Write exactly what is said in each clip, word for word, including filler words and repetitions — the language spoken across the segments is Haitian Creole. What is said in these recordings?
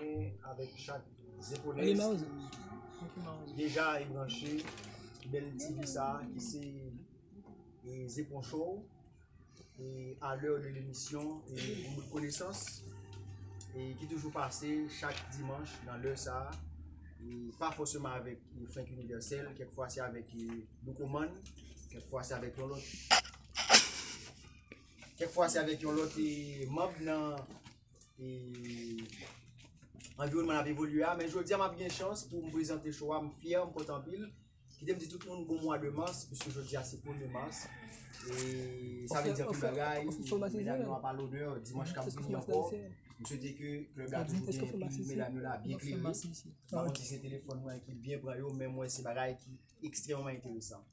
Avèk chak zeponès ki deja e branche bèl T V sa a, ki se e, Zepon Show, e, à l'heure de l'émission, e, Goumou de Konesans, e, ki toujou pase chak dimanch nan lè sa a, e, pa fòseman avèk, e, Frenk Inivèsèl, kèk fwa se avèk, e, Loukoman, kèk fwa se avèk yon lòt, kèk fwa se avèk yon lòt, e, manm nan, e, anviwònman n ap evolye a, men jodi a m ap gen chans pou m prezante show a, m fyè, m kontan anpil. Kite m di tout moun bon mwa de mas, piske jodi a se premye mas. E sa vle di anpil bagay, medam yo ap al onè, dimanch k ap vini ankò. M swete ke klèb la toujou gen medam yo la byen klere. M pa konn si se telefòn mwen ki byen pran yo, men mwen se bagay ki ekstrèmman enteresan.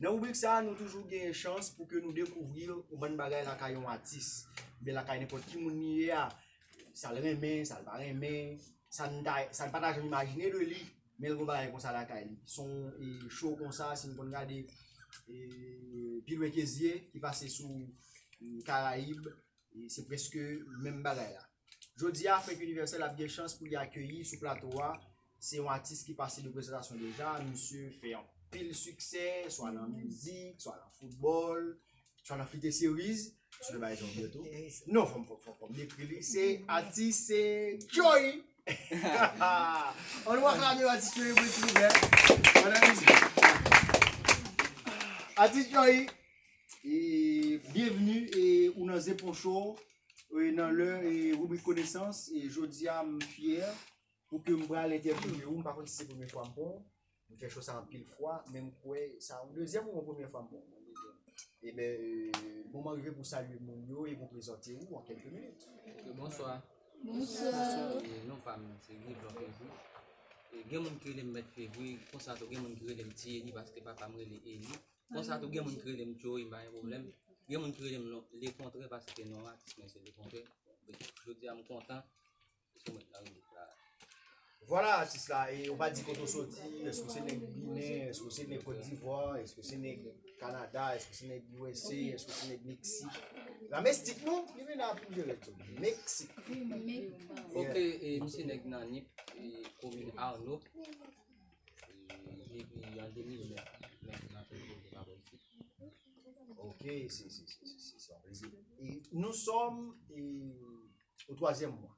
Nan ribrik sa a, nou toujou gen chans pou ke nou dekouvri yon bann bagay lakay yon atis, oubyen lakay nenpòt ki moun li ye a, sa l renmen, sa l pa renmen, sa n ta, sa n pa ta janm imajine de li, men l gon bagay konsa lakay li. Se yon, e, show konsa, si n konn gade, e, pi lwen ke zye, ki pase sou, e, Karayib, e, se prèske menm bagay la. Jodi a, Frenk Inivèsèl ap gen chans pou li akeyi sou plato a, se yon atis ki pase de prezantasyon deja, misye fè anpil siksè, swa nan mizik, swa nan foutbòl, swa nan flite seriz, sou le bagay sa byen tou. Non, fò m, fò m, fò m, fò m dekri li. Se atis, se Joey. Ann aklame atis Joey pou li, silvouplè. Madan mizik. Atis Joey, e, byenvni, e, ou nan Zepon Show, e, nan lè, e, ribrik Konesans, e, jodi a, m fyè pou ke m pral entèvyouve ou. M pa konn si se premye fwa m pran w. M fè show sa anpil fwa, men m kwè sa yon dezyèm ou yon premyè fwa m pran w. Ebyen, e, moman rive pou w salye moun yo e pou w prezante ou an kèlke minit. Ok, bonswa. Bonswa. E, non pa m, se Guy Blanc Fevri. E, gen moun ki rele m Mèt Fevri, konsa tou gen moun ki rele m Ti Eli paske papa m rele Eli. Konsa tou gen moun ki rele m Joey, m pa gen pwoblèm. Gen moun ki rele m non, Lekontrè paske non atis mwen se Lekontrè. Jodi a m kontan. Sou mwen nan ribrik la. Vwala, atis la, e ou pa di kote w soti, èske w se nèg Binen, èske w se nèg Kòt Divwa, èske w se nèg Kanada, èske w se nèg U S A, èske w se nèg Meksik? La Mestik, non? Li vin la pou jere tou. Meksik. Ok, e, m se nèg nan Nip, e, komin Arno. E, depi an de mil nèf, men m ap viv la isit. Ok, se, se, se, se, se, se yon plezi. E nous sommes, e, au troisième mois.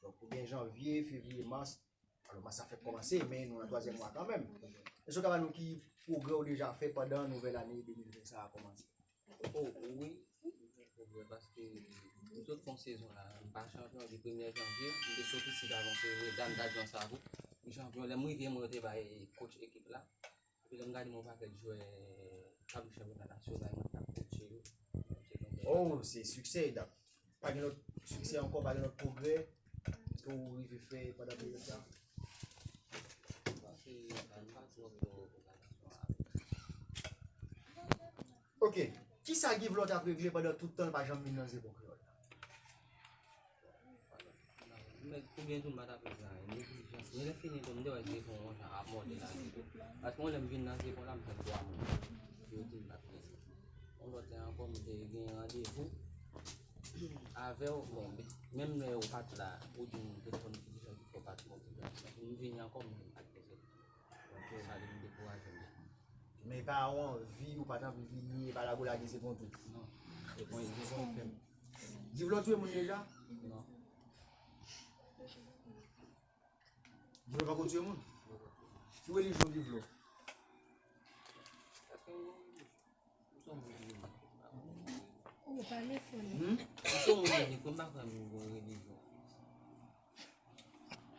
Donk, ou gen janvye, fevriye, mas. Alò, mas sa fèk kòmanse, men nou nan twazyèm mwa kanmenm. Èske w ka ba nou ki pwogrè w deja fè pandan nouvèl ane de mil ven sa a kòmanse? Oh, wi, m fè pwogrè paske m sot fè yon sezon la, m pa chanpyon depi premyè janvye, m te sot isit avan fevriye, dam t al jwe yon savo, m chanpyon, lè m rive, mwen yo te bay coach ekip la. Epi lè m gade m wè yon pakèt jwè k ap jwe chanpyona nasyonal, mwen t ap kotche yo. Oh, se siksè, Dap. Pa gen lòt siksè ankò, pa gen lòt pwogrè ke w rive fè pandan peryòd sa? Bon, se pa, pa twò, twò òganizasyon a. Ok. Kisa Guy Vlot ap regle pandan tout tan l pa janm vin nan Zepon Kreyòl la? Men, oubyen tou m pa t ap regle anyen, neglijans. Men lè fini tou, m te wè Zepon yon jan ap mòde lavi tou. Paske yon lè m vin nan Zepon la, m jwenn twa moun. Yo di m pa t gen. Yon lòt lè ankò, m te gen randevou avè w. Bon, menm lè ou pa t la, ou di m telefòn ki deja ki fè w pa t mòde. M vini ankò, m pa t gen. Ok. Sa li m dekouraje m. Men pa yon anvi, ou pa t anvi vini, e pa la pou lage Zepon tou. Non. Zepon, Zepon fèm. Guy Vlot touye moun deja? Non. Guy Vlot pako touye moun? Ki relijyon Guy Vlot? Ou pale fò non. Hmm? M se yon moun ki kwè, m pa kwè m gen relijyon.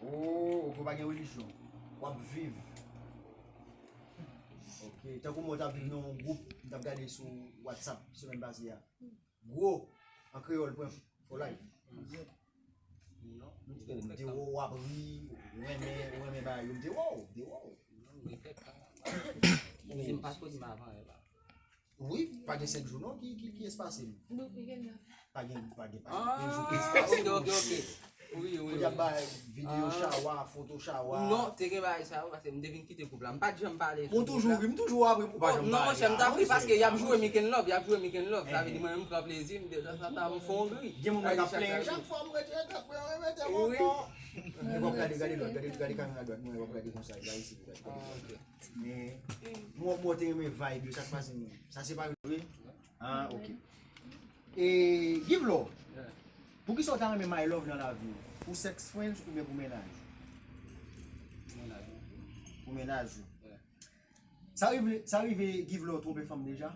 Oh, ok, ou pa gen relijyon. W ap viv. Ok, tankou mwen t ap viv nan yon gwoup, m t ap gade sou WhatsApp semèn pase a. Gwo, an kreyòl, pwen, for life. Non. M te wè w ap ri, ou renmen, ou renmen bagay yo, m te wè w, m te wè w. Non, m regrèt pa. Si m pa t konn m avan, e pa. Wi, pa gen senk jou non, ki, ki, ki espase m? Pa gen, pa gen, pa gen, pa gen jou ki espase m. Ah, ok, ok, ok. Wi, wi, wi. Kounye a bay videyo chawa, foto chawa. Non, te gen bagay sa yo, paske m te vin kite gwoup la. M pa t janm pale sou gwoup la. M toujou ri, m toujou ap ri pou pa janm pale. Non, monchè, m t ap ri paske y ap jwe Making Love, y ap jwe Making Love. Sa vle di mwen menm m pran plezi m, de tan an tan m fè yon ri. Gen moun k ap plenyen chak fwa m rete, m rete ankò. Gade lòt, gade, gade kamera dwat mwen, w ap gade konsa, gade isit, gade, gade. Men, mwen, mwen te renmen vibe yo, sa k pase menm? Sa se pa vre? Ah, ok. E, Givlo, poukisa w ta renmen my love nan lavi w? Pou sex friends oubyen pou mennaj? Pou mennaj ou. Sa rive, sa rive Givlo twonpe fanm deja?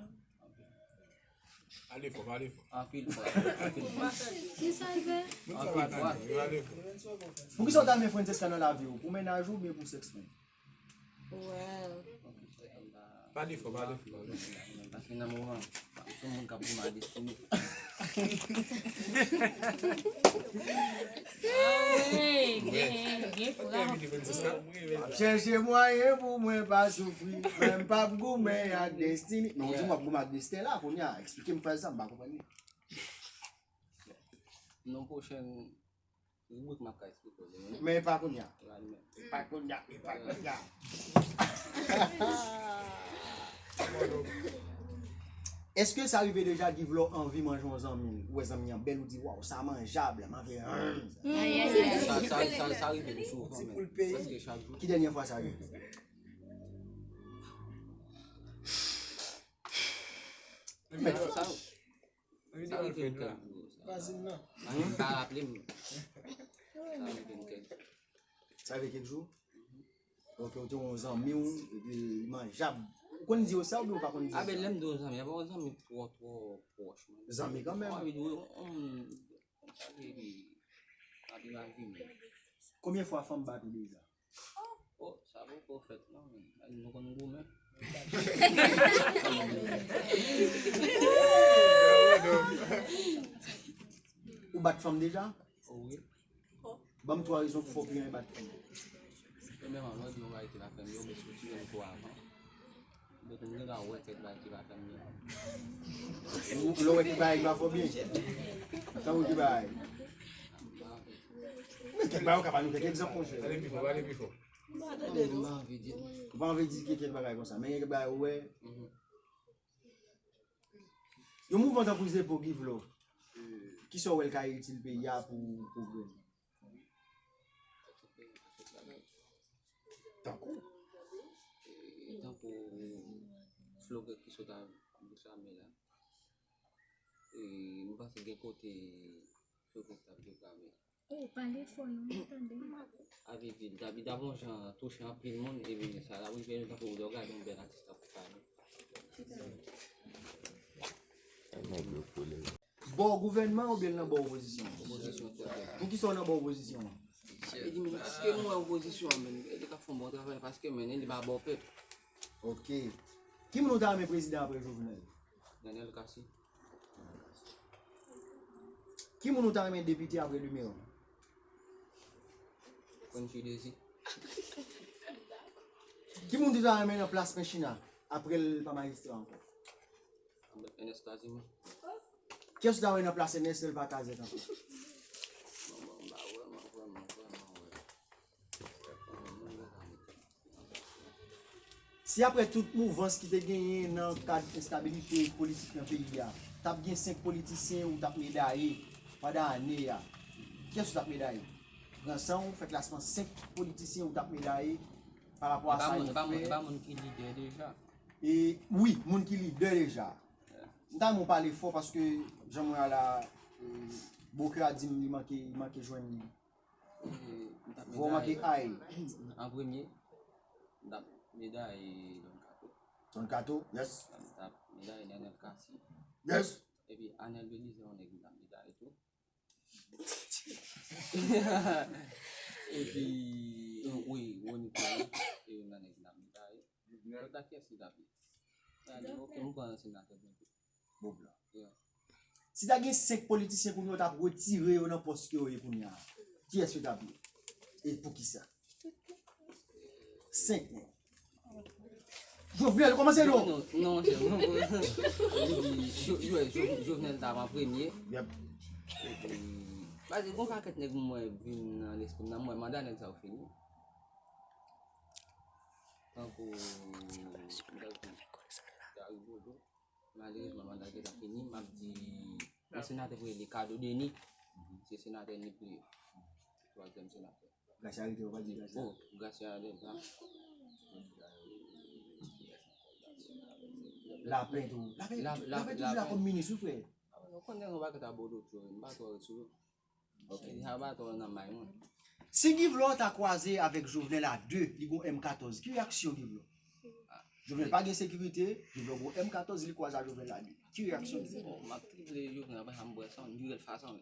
Pale fò, pale fò. Anpil fwa, anpil fwa. Ki sa l fè? Anpil fwa. Poukisa w ta renmen Francesca nan lavi w? Pou mennaj ou oubyen pou sex friend? Well. Pale fò, pale fò, pale fò. Paske nan moman, tout moun k ap goumen ak destine. Ah wi, gen, gen frap. Chèche mwayen pou mwen pa soufri. Menm p ap goumen ak destine. Men ou di m w ap goumen ak Destin la, kounye a, eksplike m fraz sa, m pa konprann li. Non pwochèn ribrik m ap ka eksplike w li menm. Men e pa kounye a. E pa kounye a, e pa kounye a. Èske sa rive deja Givlo anvi manje yon zanmi, ou wè zanmi an bèl, ou di, waw, sa manjab, m anvi, hmm. Sa, sa, sa, sa rive m souvan, men prèske chak jou. Ki dènye fwa sa rive? Sa, sa rive m kèk jou, sa. Mwen menm m pa raple m. Sa rive m kèk jou. Sa rive kèk jou? Ok, ou te yon zanmi w, epi li manjab. Ou konn di yo sa oubyen ou pa konn di yo sa? A ben, lè m di yon zanmi, a pa yon zanmi twò, twò pwòch, non. Zanmi kanmenm. Mwen anvi di w, yon, yon, yon, sa vle di, pa de lavi, men. Konbyen fwa fanm bat ou deja? Oh, sa poko fèt, non, men. Nou konn goumen. Ou bat fanm deja? Oh, wi. Ban m twa rezon pou fè w pi renmen bat fanm. Premyèman, lè w di yon bagay ki pa fè m byen, ou bezwen soti yon kou avan. Donk, m gentan wè kèk bagay ki pa fè m byen. Ou, lè w wè kèk bagay ki pa fè w byen? Tankou ki bagay? Men kèk bagay ou ka ba nou kèk egzanp, monchè. Pale pi fò, pale pi fò. M pa anvi di. Ou pa anvi di kèk bagay konsa, men gen kèk bagay ou wè. Mhm. Yon mouvman tankou Zeppo, Givlo, kisa w wè l ka itil peyi a pou pwogrè? Tankou? E, tankou flogèt ki sot a bouch a men la. E, m panse gen kote flogèt sa pwobleme. Oh, pale fò non, m tande. Avè vin, David ap yon jan touche anpil moun, epi sa la rive nou tankou w gade yon bèl atis k ap pale. Bò gouvènman oubyen l nan bò opozisyon? Opozisyon, tèt. Poukisa w nan bò opozisyon an? Li di, men èske nou wè opozisyon an, men, li ka fè yon bon travay, paske, men, li pa bò pèp. Ok. Ki moun ou ta renmen prezidan apre Jovenel? Daniel Cassy. Ki moun ou ta renmen depite apre Luméon? Frenchy Désir. Ki moun ou ta renmen nan plas Penchina apre l pa majistra ankò? Ernest Casimir. Kiyès ou ta renmen nan plas Ernest lè l pa Kazèk ankò? Bon, bon, m pa vrèman, vrèman, vrèman wè. Si apre tout mouvans ki te genyen nan kad enstabilite politik nan peyi a, t ap gen senk politisyen ou t ap medaye pandan ane a, kiyès ou t ap medaye? Pran san w, fè klasman senk politisyen ou t ap medaye pa rapò a sa yo fè. E pa moun, e pa moun ki lidè deja? E, wi, moun ki lidè deja. M ta renmen w pale fò paske jan mwen a la, e, bokè a di m li manke, li manke jwenn. E, m t ap medaye an premye, m t ap medaye Don Kato. Don Kato, yes. M t ap medaye Daniel Cassy. Yes. Epi Anel Belize, yon nèg m t ap medaye tou. Epi, e, wi, Rony Colin, e, yon nèg m t ap medaye. Lòt la, kiyès li t ap ye? Sa di, ok, m pran senatè Blanco. Bob la. Yeah. Si ta gen senk politisyen kounye a, w t ap retire yo nan pòs ke yo ye kounye a, kiyès yo t ap ye? E poukisa? Senk moun. Jovenel, kòmanse non. Non, non, monchè, non, non. Li di, Jo-, Jo-, Jo-, Jovenel t ap an premye. Yep. Epi, paske gon pakèt nèg m wè vin nan lespri m nan, m wè manda nèg sa yo fini. Tankou, Gary Bodeau. Malerezman, manda gentan fini, m ap di yon senatè pou rele Kado Denis. Se senatè Nip li ye. Twazyèm senatè. Gracia rete, ou pa di Gracia. Oh, Gracia Delva. Lapen tou. Lapen, Lapen toujou la kòm minis, wi, frè. Ou konnen yon bagay ta bolo tou, m pa twò ret sou yo. Sa pa twò nan may mwen. Si Givlò ta kwaze avèk Jovenel a de, li gon M katòz, ki reyaksyon Givlò? Jovenel pa gen sekirite, Givlò gon M katòz, li kwaze a Jovenel a de. Ki reyaksyon Givlò? Bon, m ap triple Jovenel, apre sa m bwè san, m vire l fason.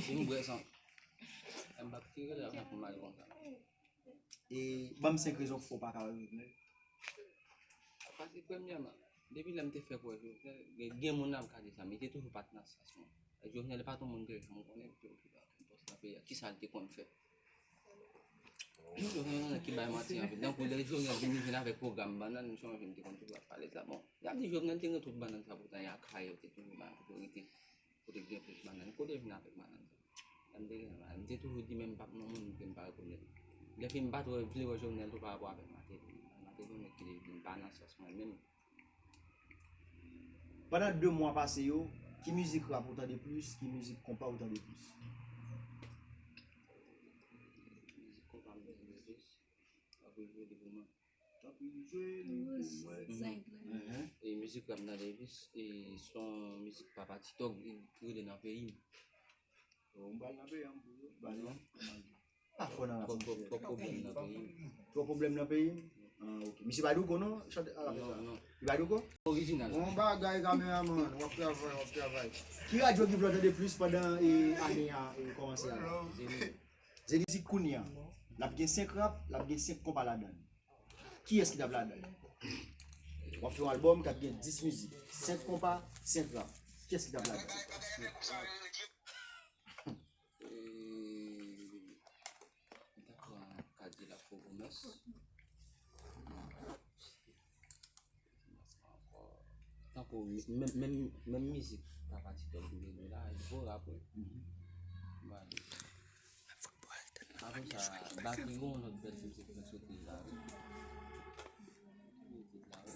Si m bwè san, m p ap tire l, apre pou m ale konsa. E ban m senk rezon k fè w pa ka wè Jovenel. Paske premyèman, depi lè m te fèk wè Jovenel, gen, gen moun ap gade sa, men li te toujou pa t nan sans mwen. Jovenel pa t yon moun ke m konnen, li te okipe ak yon pòs nan peyi a. Kisa l te konn fè? Jovenel nan ki bay manti anpil. Tankou lè Jovenel vin, vin avèk pwogram bannann, m sonje m te konn toujou ap pale sa. Bon, y ap di Jovenel te gen tout bannann sa, poutan y a Akayè, yo te toujou bay otorite. Kote k gen plis bannann? Kote l vin avèk bannann sa? Sa m te gen la. M te toujou di menm m p ap nan moun ke m pa rekonèt. Lè fin m pa t wè, vle wè Jovenel tou pa rapò avèk Martelly. Martelly yon nèg ki te vin pa nan sans mwen menm. Pandan de mwa pase yo, ki mizik rap ou tande plis, ki mizik konpa ou tande plis? Mizik konpa m tande plis. Apre jwe li pou mwen. Rouge, zinc. Mhm. E mizik rap m tande plis, e se yon mizik Papa Ti Tòg, li rele Nan Peyi m. Bon, m pral nan peyi a m pou yo. Ba li. Pa fò nan rap. Twòp, twòp, twòp pwoblèm nan peyi m. Twòp pwoblèm nan peyi m? Ah, ok. Misye Badouko non? Chante a la fè sa. Non, non. Li Badouko? Orijinal. Bon bagay, kameramann. W ap travay, w ap travay. Ki radyo Givlò tande plis pandan e, ane a e, kòmanse a? Zenith. Zenith di kounye a, l ap gen senk rap, l ap gen senk konpa ladan l. Kiyès ki t ap ladan l? W ap fè yon albòm k ap gen dis mizik, senk konpa, senk rap. Kiyès ki t ap ladan l? E, m ta pran Kadilak Fo Pwomès. Tankou menm, menm, menm mizik Papa Ti Tòg ki vin la, li vo rap wi. Ba li. Apre sa, Baky gon lòt bèl mizik mwen soti la.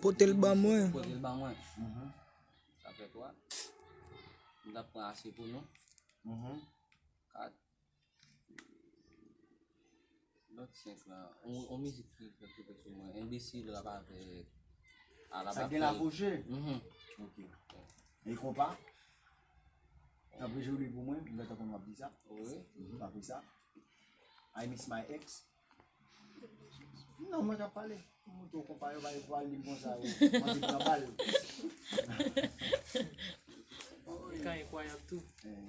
Pote l ban mwen. Pote l ban mwen. Sa fè twa. M t ap pran Ase Pou Nou. Kat. Lòt senk la, on, on mizik ki fè tripe sou mwen. Enbesil rap avèk Alaba. Sa gen la fouche? Mhm. Ok. E konpa? Tanpri jwe li pou mwen, m gentan konn w ap di sa. Wi. Tanpri sa. I miss my ex. Non, mwen k ap pale. Mwen tou konpa yo pa pral di m konsa yo. Mwen di pran bal. Li ka enkwayab tou. Eh.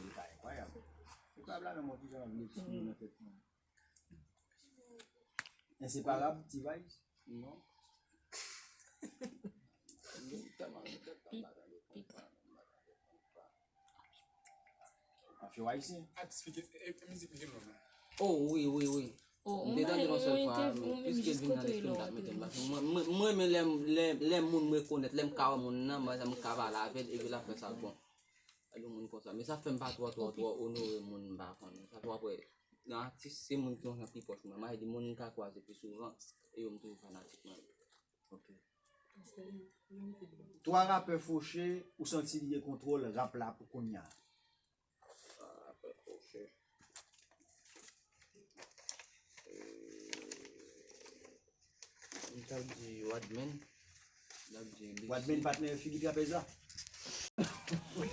Li ka enkwayab. Enkwayab la menm mwen ki jan vle eksprime nan tèt mwen. Enseparab, T-Vice? Non. Afyo ayisyen. Atis li gen, e, e mizik li gen non. Oh, wi, wi, wi. M te tande yon sèl fwa, men piske l vin nan lespri m, m t ap mete l la. Mwen, mwen, mwen renmen lè, lè, lè moun m rekonèt, lè m ka wè moun nan, mwen, m ka pale avè l, epi l ap fè sa bon. Gade yon moun konsa. Men sa fè m pa twò, twò, twò onore moun m pa konnen. Sa fè w ap wè, nan atis, se moun ki yon jan pi pwòch mwen. M a di moun m ka kwaze pi souvan, e yo m toujou fanatik mwen. Ok. Twa rapè fouche, ou santi li gen kontwòl rap la pou kounye a? Twa rapè fouche. Euh, m t ap di Wadman. M t ap di Lexi. Wadman patnè figi trapèz la? Mwen,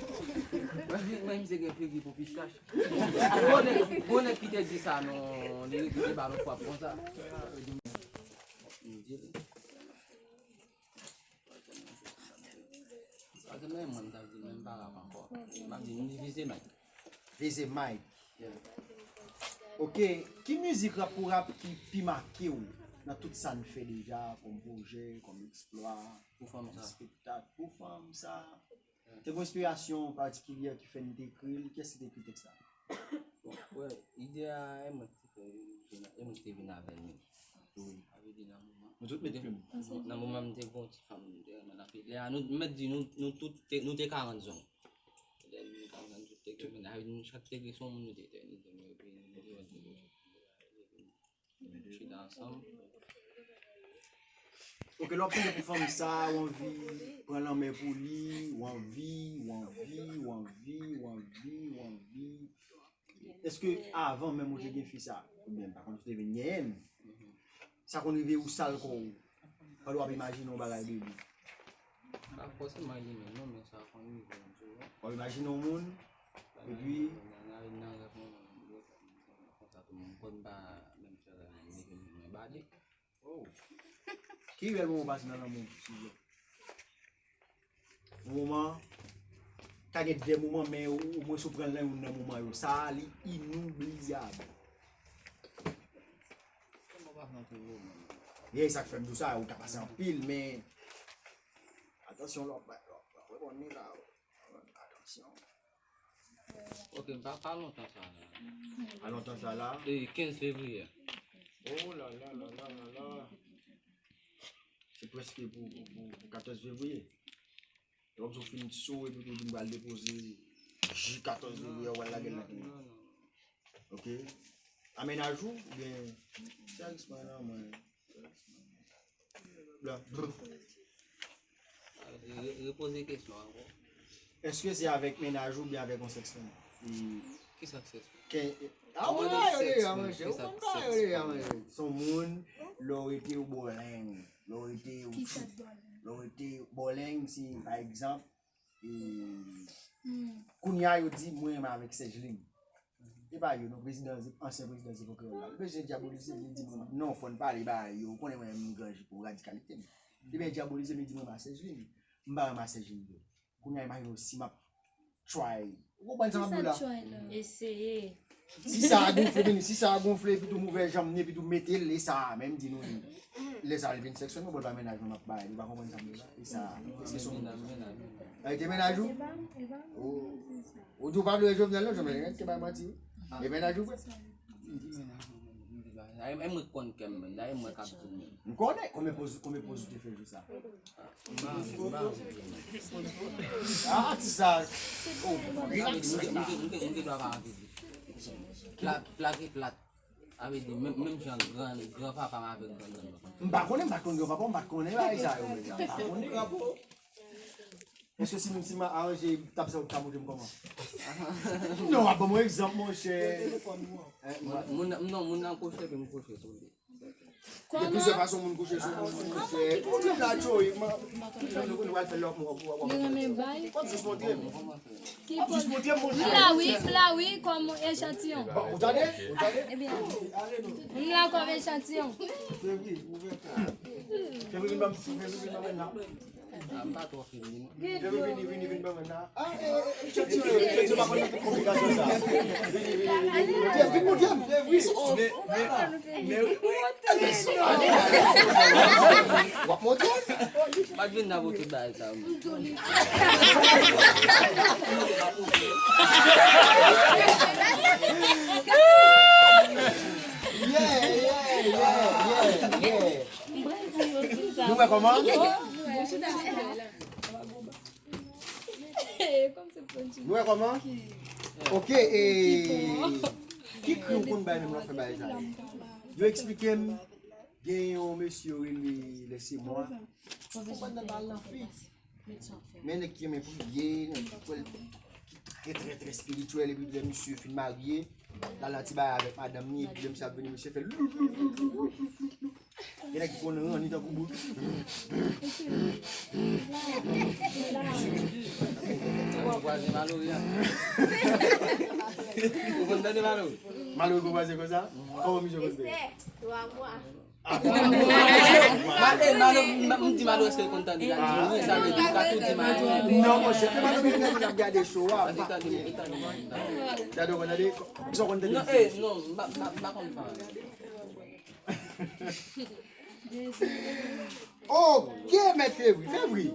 mwen, misye gen figi pou pistach. Gwo nèg, gwo nèg ki te di sa, non, li, li te ba nou fwap konsa. M di l. Paske mwen, mwen, m t ap di, mwen, m pa rap ankò. M ap di, m vize Mike. Vize Mike. Ok, ki mizik rap ou rap ki pi make w nan tout sa n fè deja, kòm pwojè, kòm eksplwa, Pou fanm kòm sa. Espektak, pou fanm sa? Te gen enspirasyon patikilyè ki fè n te ekri l? Kiyès ki te ekri tèks la? Bon, wè, ide a, e mwen ki te fè, e mwen ki te vin avè l menm. Wi. Sa vle di nan moman. Nou tout met plim. Nan moman m te gon ti fanm, m te renmen l anpil. Lè a, nou, m mèt di, nou, nou tout te, nou te karant zòn. Lè nou te karant zòn, tout te gen, sa vle di nou chak te gen son moun nou te etènize, nou, epi nou te wè nou te chita ansanm. Ok, lè w ap sonje pou fanm sa, w anvi pran lanmè pou li, w anvi, w anvi, w anvi, w anvi, w anvi. Èske avan menm ou te gen fi sa? Oubyen m pa konn si w te vin genyen l. Sa konn rive ou sal kò w pandan w ap imajine yon bagay de li. Pa fòseman li menm non, men sa konn rive m tou wi. W ap imajine yon moun, epi nan rèv mwen menm, konsa tou, m konn pa menm fè rèv mwen, mete men mwen bade. Oh. Ki rèl moman w pase nan lanmou, silvouplè? Yon moman, ka gen de moman, men omwen si w pran l nan youn nan moman yo, sa a, li inoubliyab. Ye, sa k fè m di w sa, ou ka pase anpil, men atansyon lè w ap bay, lè w ap reponn li la, atansyon. Ok, pa, pa lontan sa la. Pa lontan sa la? E, kenz fevriye. Oh la la la la la la. Se prèske pou, pou, pou, pou katòz fevriye. Lè w di w fin sou epi w vin pral depoze jou katòz fevriye, w al lage l nan tou. Ok. A mennaj ou oubyen sèryezman non mwen. Blan. Re- Repoze kesyon an ankò. Èske se avèk mennaj ou oubyen avèk yon sèks fèm? Ki sèks fèm? Ke, a, ou pa rele a manje, ou konn pa rele a manje. Se yon moun, lè w rete ou bòleng, lè w rete ou, lè w rete bòleng, si, pa egzanp, e, kounye a yo di, mwen renmen avèk Sèjlin. E pa yo, non, prezidan, ansyen prezidan Zepon Kreyòl la. Li bezwen dyabolize m, li di mwen, non, fò n pale bagay yo, ou konnen mwen menm m gran jip pou radikalite m. Li bezwen dyabolize m, li di mwen renmen Sèjlin. M pa renmen Sèjlin vre. Kounye a, imajine w si m ap try. Ou konprann sa m ap di w la? Eseye. Si sa a gonfle, vini, si sa a gonfle, epi tou m ouvè janm ni, epi tou m mete l, e sa a, men m di nou li. Lè sa a, li vin sèksyon, nou bon, pa mennaj mwen m ap bay, ou pa konprann sa m di w la? E sa a, èske se yon mennaj? Mennaj, mennaj. Ay, te mennaj ou? Ou di w pa vle wè Jovenel non, Jovenel, te bay manti. E mennaj ou vre? Ay, mwen konn kè m, men, dayè mwen k ap di w menm. M konnen, konbyen poz, konbyen poz ou te fè jou sa? Ah, ti sa. Oh, relax, relax. M te dwa pa anvi di. Plat, plat e plat. Sa vle di, menm, menm jan gran, gran papa m avèk gran gran mwen. M pa konnen, m pa t konn gran papa, m pa t konnen bagay sa yo, men m pa konnen. Èske si, si m aranje tab sa, ou ka montre m kòman? Non, w ap ban m yon egzanp, monchè. Moun, moun, non, moun nan kouche, epi m kouche sou li. Gen plizyè fason moun kouche sou moun, monchè. Ou di m la, Joey, man. Nou, nou, nou pral fè lòt moun, w ap, w ap, w ap. Li renmen bay. W ap jis montre m. W ap jis montre m, monchè. M la wi, m la wi, kòm echantiyon. Bon, ou tande? Ou tande? Ebyen, m la kòm echantiyon. Fevri, ouvè kò. Fevri, vin ban m, Fevri, vin ban m la. Ah, m pa twò fini, non. Vini, vini, vini, vini, ban mwen la. Ah, eh, eh, eh, Chantyon, eh, Chantyon, pa konn nan tout konplikasyon sa. Vini, vini, vini, vini, vini, vini, vini. Vin montre m. Men, men, men wi, wi. W ap montre m? M pa t vin la pou tout bagay sa, wi. Yeah, yeah, yeah, yeah, yeah. Nou wè kòman? Nou wè kòman? Ok, e ki kri w konn bay menm lè w fè bagay sa yo? Yo eksplike m, gen yon mesye yo rele Lèsemwa. Konprann nan bal nan fi. Men nèg ki renmen priye, nèg ki kwè l, ki trè, trè, trè espirityèl, epi lè misye fin marye, l al nan ti bagay avèk madanm ni, epi lè misye ap vini, misye fè loup, loup, loup. Gen nèg ki konn ranni tankou bout. Ou konn kwaze Malory a? Ou konn tande Malory? Malory konn kwaze konsa? Kòman misye konn fè? Twa mwa. Malory, Malory, m di Malory èske l konn tande la? Di wi, sa vle di, ou ka tou di Malory. Non, monchè, se Malory ki ap gade show a. Gade, gade, gade. Sa w konn tande? Non, eh, non, m pa, m pa, m pa konn pa. Ok, mèt Fevri. Fevri.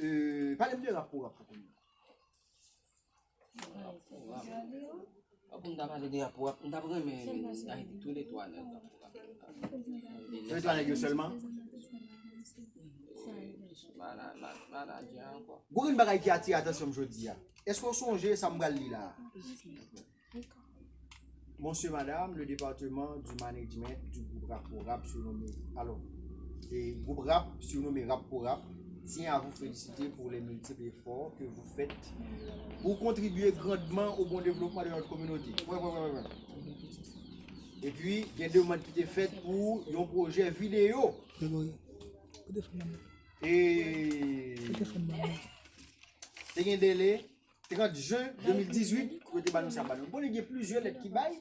Euh, pale m de rap pou rap pou kounye a. Pou m ta pale de rap pou rap, m t ap renmen Ayiti tou le twa nèg rap pou rap. Tou le twa nèg yo sèlman? Mana-, ma-, manadjè ankò. Gon yon bagay ki atire atansyon m jodi a. Èske w sonje sa m pral li la a? Monsieur, madame, le département du management du groupe Rap pour Rap surnommé, alors, e gwoup rap surnommé Rap pour Rap, Tiens à vous féliciter pour les multiples efforts que vous faites pour contribuer grandement au bon développement de notre communauté. Pwen, pwen, pwen, pwen, pwen. Epi, gen demann ki te fèt pou yon pwojè videyo. Gregory, kote fè mwen? E Kote fè mwen? Te gen dele trant jen de mil dizuit pou yo te ba nou sa, ba nou. Bon, gen plizyè lèt ki bay,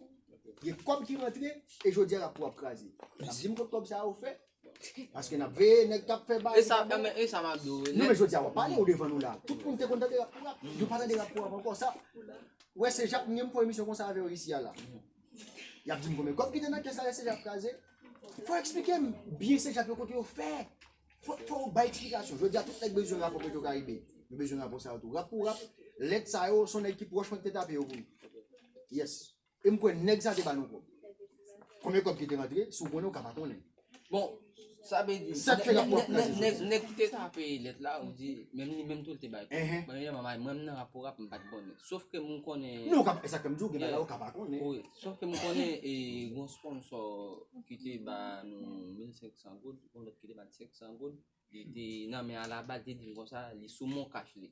gen kòb ki rantre, e jodi a rap pou ap kraze. N ap di m kot kòb sa yo fè, paske n ap veye nèg k ap fè bagay. E sa, men e sa m ap di w. Non, men jodi a w ap pale, ou devan nou la. Tout moun te konn tande rap pou rap. Yo pa tande rap pou rap ankò. Sa, wè, se Jap, m gen pou emisyon konsa avè w isi a la. Y ap di m konbyen kòb ki te nan kès la, lè se Jap kraze. Fò eksplike m byen se Jap yo kote yo fè. Fò, fò w bay eksplikasyon. Jodi a, tout nèg bezwen rapò Petro Caribe. Nou bezwen rapò sa yo tou. Rap pou rap, lèt sa yo, se yon nèg ki pwòch mwen ki te tape yo pou li. Yes. E m kwè nèg sa te ba nou kòb. Konbyen kòb ki te rantre, si w konnen, ou ka pa konnen. Bon, sa vle di, Sa k fè nèg, rapò ap nèg, kraze nèg, jodi a. Nèg ki te tape lèt la, ou di, menm li menm tou, li te bay kòb. Enhen. Premyèman, mwen, mwen, m nan rap pou rap, m pa t konnen. Sof ke m konnen Non, ou ka, e sa k fè m di w, gen bagay ou ka pa konnen. Wi, sof ke m konnen, e, gon sponsò ki te ba nou mil senk san goud, gon lòt ki te ba n senk san goud. Li te nan men Alaba, li te di m konsa, li sou Moncash li.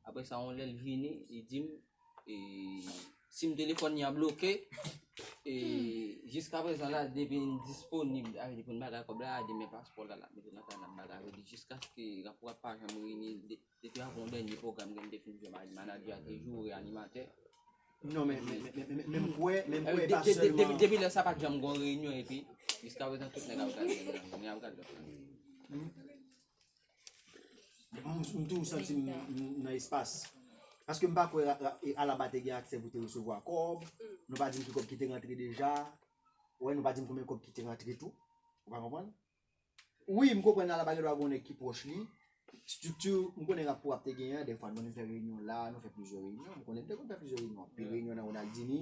Apre sa, yon lè l vini, li di m, e, si m telefòn li an bloke, e, jiskaprezan la, depi n disponib, a, depi n bagay kòb la, demen paspò la, l ap mete nan kay n ap bagay avè li, jiskaske rap pou rap pa janm reyini, de-, depi avan yon dènye pwogram, gen m te fin jwe, manadjè a te joure animatè. Non, men, men, men, men, men, men m kwè, men m kwè, e, e pa de-, de-, sèlman depi, depi lè sa, pa t janm gon reyinyon, epi, jiskaprezan, tout nèg ap gade, nèg ap gade. M, m toujou santi m, m nan espas. Paske m pa kwè ra-, ra-, e, Alaba te gen aksè pou te resevwa kòb. Nou pa di m ki kòb ki te rantre deja. Ou wè, nou pa di m konbyen kòb ki te rantre tou. Ou pa konprann? Wi, m konprann Alaba gen dwa gen yon nèg ki pwòch li. Estrikti, m konnen rap pou rap te genyen, dèfwa nou konn fè reyinyon la, nou fè plizyè reyinyon. M konnen nou te konn fè plizyè reyinyon. Anpil reyinyon nan Ronaldini.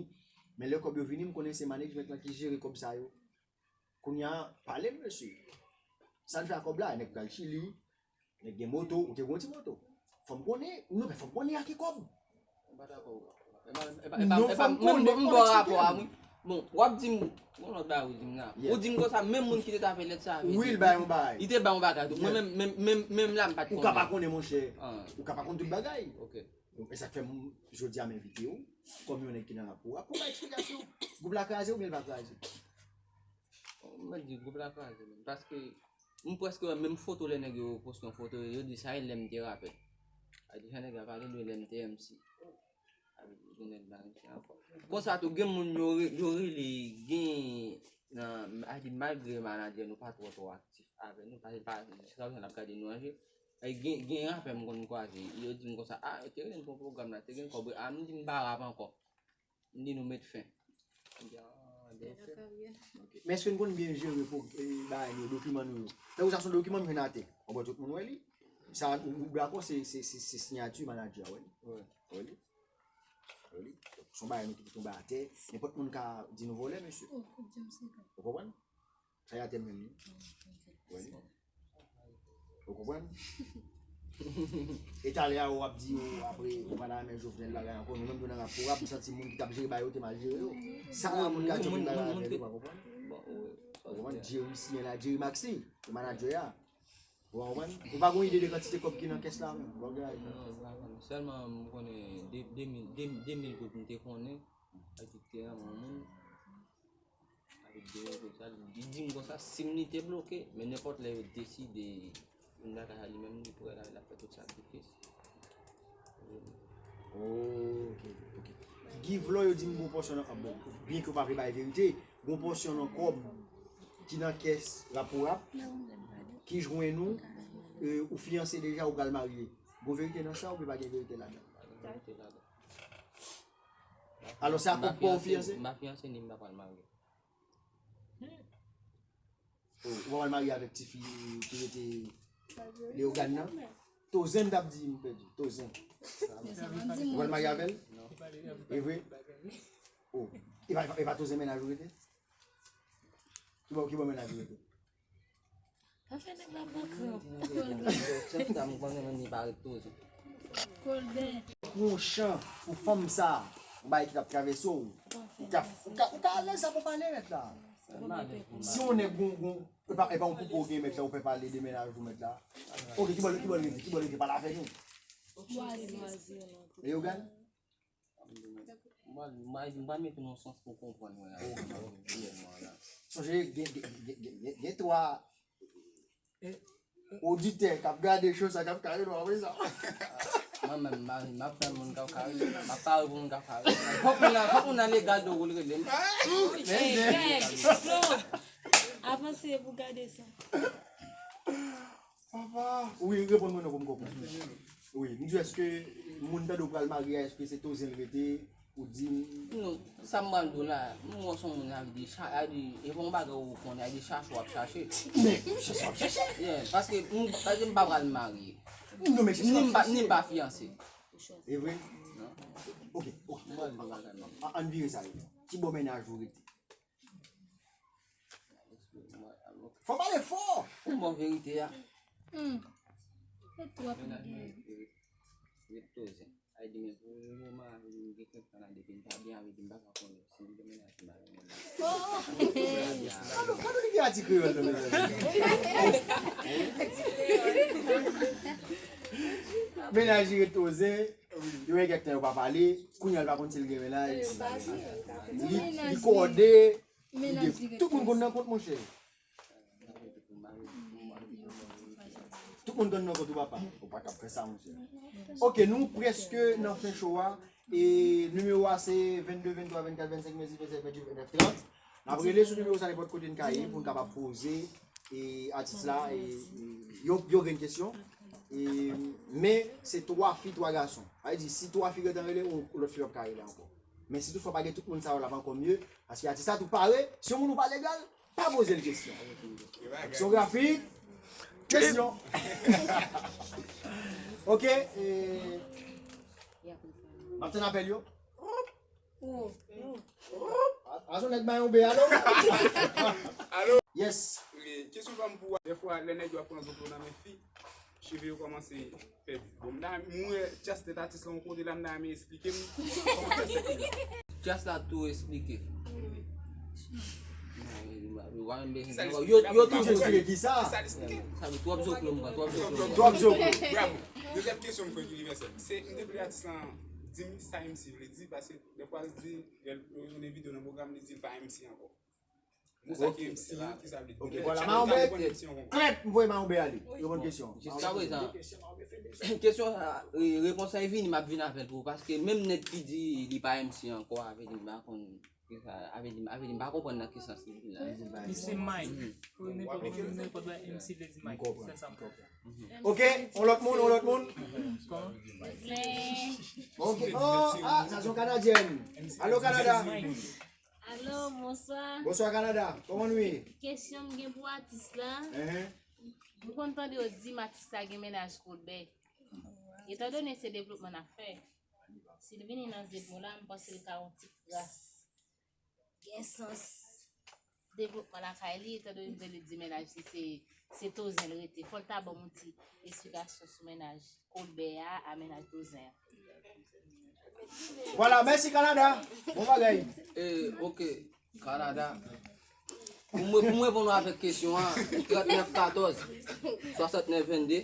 Men lè kòb yo vini, m konnen se management lan ki jere kòb sa yo. Kounye a, pale m, mesye. Sa n fè ak kòb la, nèg pral Chili, nèg gen moto, ou te gen yon ti moto. Fò m konnen, non, men fò m konnen a ki kòb. M pa dakò. E pa, e pa, e pa, Non, e pa, fò m menm konnen, bon, m fò m ba w rapò a, eksplike m. Wi. Bon, w ap di m, bon, lòt bagay ou di m la. Yeah. Ou di m konsa, menm moun ki te tape lèt sa, Wi, l bay yon bagay. Li te bay yon bagay tou. Mwen Yeah. menm, menm, menm, menm la, m pa t Ou ka pa konnen. konnen, monchè. Ah. Ou ka pa konn tout bagay. Ok. Donk, e sa k fè m, jodi a, m envite w, kòm yon nèg ki nan rap pou rap, pou bay eksplikasyon. Gwoup la kraze oubyen l pa kraze? Mwen di gwoup la kraze, menm. Paske m prèske wè menm foto lè nèg yo poste yon foto, yo di sa e lè m te rapè. A di jan nèg la pale de lè m te M C. A di gen nèg la M C ankò. Konsa tou, gen moun yo re-, yo rele, gen nan, a di malgre manadjè nou pa twò twò aktif avè nou, pa, pa, jiska prezan n ap gade nou an je. E gen, gen rapè m konn kwaze, yo di m konsa, a, te rele m pou pwogram la, te gen kòb, a, m di m pa rap ankò. M di nou met fen. M di, a, de fen. Ok. Men èske n konn byen jere pou, e, bagay nou, dokiman nou yo? Tankou sa se yon dokiman m jwenn atè. Anben tout moun wè li. Sa, ou, ou dakò, se, se, se, se siyati manadjè a, wè li. Wi. Wè li. Wè li. Se yon bagay nou ki tonbe atè. Nenpòt moun ka di nou vòlè, mesye. Oh, kout djòb senkant. Ou konprann? Sa y atè menm, wi. Wè li. Ou konprann? E talè a, w ap di, yo, apre, ou pa nan men Jovenel bagay ankò. Nou menm, nou nan rap pou rap, m santi moun ki t ap jere bagay yo te mal jere yo. Sa la, moun ka di moun bagay avè l, ou pa konprann? Ou konprann? Jerry, siyen la, Jerry Maxi, manadjè a. Ou pa konprann? Ou pa gon ide de kantite kòb ki nan kès la, menm. Bon, gade. Non, m pa konn. Sèlman, m konnen de, de mil, de, de mil goud, m te konnen. Ak te renmen yon moun. Avèk de rezo sa, li di m konsa, sim li te bloke, men nenpòt lè yo deside vin lakay la, li menm li prè la, l ap fè tout sakrifis. Ok, ok. Guy Vlon, yo di m gon pòsyon nan, ah, bon, byen ke w pa vle bay verite, gon pòsyon nan kòb ki nan kès rap pou rap, ki jwenn ou, e, ou fiyanse deja, ou pral marye. Gon verite nan sa, oubyen pa gen verite ladan? Pa gen verite ladan. Alò, se a kòb pa w fiyanse? M pa fiyanse, ni m pa pral marye. Oh, ou pa pral marye avèk tifi ki rete Leyogàn nan? Tozen, m t ap di, m pèdi. Tozen. Ou pral marye avè l? Non. E vre? Oh, e pa, e pa Tozen mennaj ou rete? Ki bò, ki bò mennaj ou rete? Afè nèg la pa krab. Chèf sa, m konnen menm li pa ret poze. Kolbè. Pou yon chan, pou fanm sa, yon bagay ki t ap travèse w. Ou ka, ou ka, ou ka alèz sa pou pale mèt la. Si yon nèg gon, gon, e pa, e pa yon koupe ou gen mèt la, ou fè pale de mennaj ou mèt la. Ok, ki bò l, ki bò l rete, ki bò l rete, pale avè nou. Leogane? Mwen, mwen, mwen mete nan sans pou konprann mwen la. Sonje gen, gen, gen, gen, gen, gen twa oditè k ap gade show sa k ap kare nou apre sa. Mwen menm, m a, m ap tann moun k ap kare. M ap pare pou moun k ap kare. Fòk moun nan, fòk moun nan legal tou pou l rele m. Hey, Flo, avanse pou gade sa. Papa. Wi, reponn mwen non pou m konprann. Wi, m di èske moun tande w pral marye a, èske se tozen l rete? Ou di m. Non, sa m pral di w la, m wè se yon moun avdi, avdi, e pa yon bagay ou konnen, avdi chache w ap chache. Men, chache w ap chache? Yeah, paske m, paske m pa pral marye. Non, men chache w ap chache. Ni m pa, ni m pa fiyanse. E vre? Non. Ok, ok. M pral di w bagay la. An, ann vire sa yo. Ki bò mennaj ou rete? Fò pale fò! Ou bon verite a. Hmm. Se twòp li gen. Ret poze. Ay di men pou mwen, mwen gen kèk tan la depi m pa byen avè li, m pa ka konnen si m gen mennaj m pa gen mennaj. Oh! Gade, gade li gen ati kreyòl nan mennaj. Mennaj li ret poze, yo gen kèk tan yo pa pale, kounye a l pa konn si l gen mennaj. Li, li kòde. Tout moun konn nan kont, monchè. Tout moun konn nan kont ou, papa. Ou pa kab fè sa, monchè. Ok, nou prèske nan fen show a. E nimewo a se vennde, venntwa, vennkat, vennsenk, vennsis, vennsèt, vennwit, vennèf, trant. N ap rele sou nimewo sa nenpòt kote n ka ye pou n kapab poze e atis la e, e yo, yo grenn kesyon. E, men se twa fi, twa gason. Sa vle di, si twa fi gentan rele, yon lòt fi p ap ka rele ankò. Men si toutfwa pa gen tout moun sa yo la, pa ankò mye, paske atis la tou pare, si yon moun ou pa legal, pa poze l kesyon. Aksyon grafik, kesyon. Ok, e, m ap tann apèl yo. A, a, son nèg bay yon be, alo? Alo? Yes. Ok, kesyon pa m pou ou a, dèfwa, lè nèg yo ap pran zoklo nan men fi, cheve yo kòmanse fè bon, m ta, m wè Just tèt atis la yon kote la, m ta renmen esplike m kòman Just tèt li la. Just la tou esplike. Yo, yo toujou esplike ki sa? Sa li twòp zoklo, m pran twòp zoklo. Twòp zoklo. Bravo. Dezyèm kesyon m fè Univèsèl. Se, m te vle atis lan di m sa M C vle di, paske dèfwa l di, lè l prezante videyo nan pwogram, li di l pa M C ankò. Bon, sa ki M C, ki sa vle di? Ok, vwala, Mawoube, klèp, m voye Mawoube ale. Reponn kesyon. Jiskaprezan, kesyon sa, e, repons la vini, m ap vin avè l tou, paske menm nèg ki di li pa M C ankò, avè li, m pa konn ki sa, avè li, avè li, m pa konprann nan ki sans li vin la. Li se Mike. Pou nenpòt moun, nenpòt bagay, M C vle di Mike. Se sa m konprann. Ok, yon lòt moun, yon lòt moun. Ok, oh, ah, sa se yon Kanadyèn. Alo, Kanada. Alo, bonswa. Bonswa, Kanada. Kòman nou ye? Kesyon m gen pou atis la. Enhen. Nou konn tande yo di m atis la gen mennaj Kolbè. Etandone se devlopman n ap fè, si l vini nan zye mo la, m panse l ka yon ti kras gen sans devlopman lakay li, etandone m tande l di mennaj li se, se Tozen l rete. Fò l ta ban m yon ti esplikasyon sou mennaj Kolbè a, a mennaj Tozen an. Vwala, mèsi Kanada. Bon bagay. E, ok, Kanada. Pou mwen, pou mwen reponn ou avèk kesyon an, trannèf katòz, swasantnèf vennde.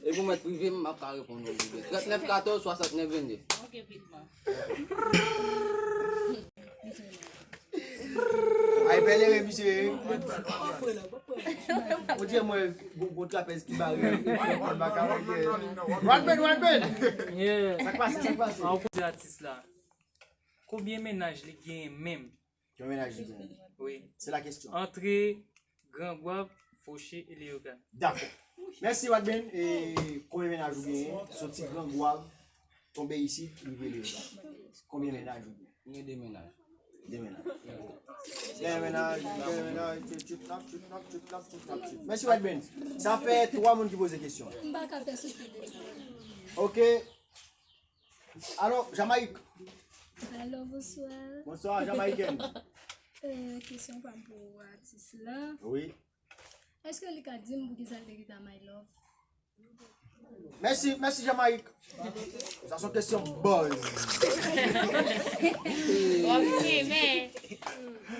E pou mwen prive, m ap ka reponn ou prive. Trannèf katòz, swasantnèf vennde. Ok, pitman. Ay, pèleren, misye. Ou di mwen, gon, gon trapèz ki bare. Wadben, Wadben! Yeah. Sa k pase, sa k pase? An pou di atis la. Konbyen mennaj li genyen menm? Konbyen mennaj li genyen? Wi. Se la kesyon. Antre Gran Gwav, Foche e Leyogàn. Dakò. Mèsi, Wadben. E konbyen mennaj ou genyen? Soti Gran Gwav, tonbe isit, rive Leyogàn. Konbyen mennaj ou genyen? Mwen gen de mennaj. De mennaj. Dènye mennaj, dènye mennaj, tchoup, tchoup, tchoup, tchoup. Mèsi, Wadben. Sa fè twa moun ki poze kesyon. M pa ka fè sou tout de. Ok. Alò, Jamayik. Alò, bonswa. Bonswa, Jamayikèn. Euh, kesyon pa m pou atis la. Wi. Èske li ka di m poukisa l te kite My Love? Mèsi, mèsi Jamayik. Sa se yon kesyon buzz. Ok, men.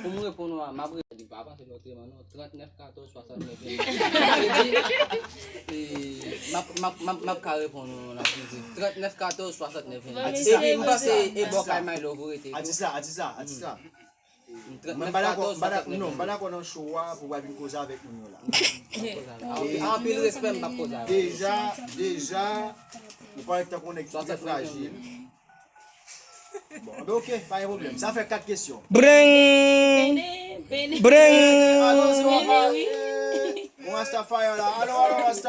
Pou m reponn ou a, m ap reponn li. Pa panse lòt treman non. Trannèf katòz swasantnèf. M ap, m ap, m ap, m ap ka reponn ou nan prive. Trannèf katòz swasantnèf. Epi m panse e bò kay Milo pou rete. Atis la, atis la, atis la. Mwen m pa dakò, m pa dakò, non, m pa dakò nan show a pou w al vin koze avèk moun yo la. Anpil respè, m p ap koze avèk. Deja, deja, ou parèt tankou yon nèg ki trè frajil. Bon, anben, ok, pa gen pwoblèm. Sa fè kat kesyon. Breng! Breng! Alonzi, papa. Bon, Rastafari la. Alo, alo, Rastafari.